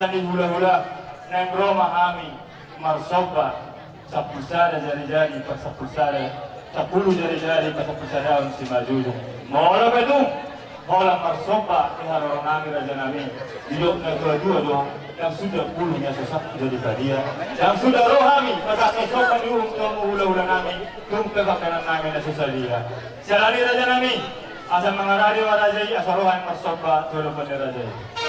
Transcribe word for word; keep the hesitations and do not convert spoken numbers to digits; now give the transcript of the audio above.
Di hulahula naeng ro ma hami marsomba sampulu sada jarijari pasampulu sada, sampulu jarijari pasampulu sadaon simanjujung. Molo pe tung holan marsomba di haroronami rajanami, didok natuatua do, ndang suda pulu na so sap jadi padia. Ndang suda ro hami pasake somba ni uhum tu hamu hulahulanami, tung pe pangkaennami na so sadia. Siala ni rajanami, asa mangarade ma raja i, asa ro hami marsomba tu adopan ni raja i.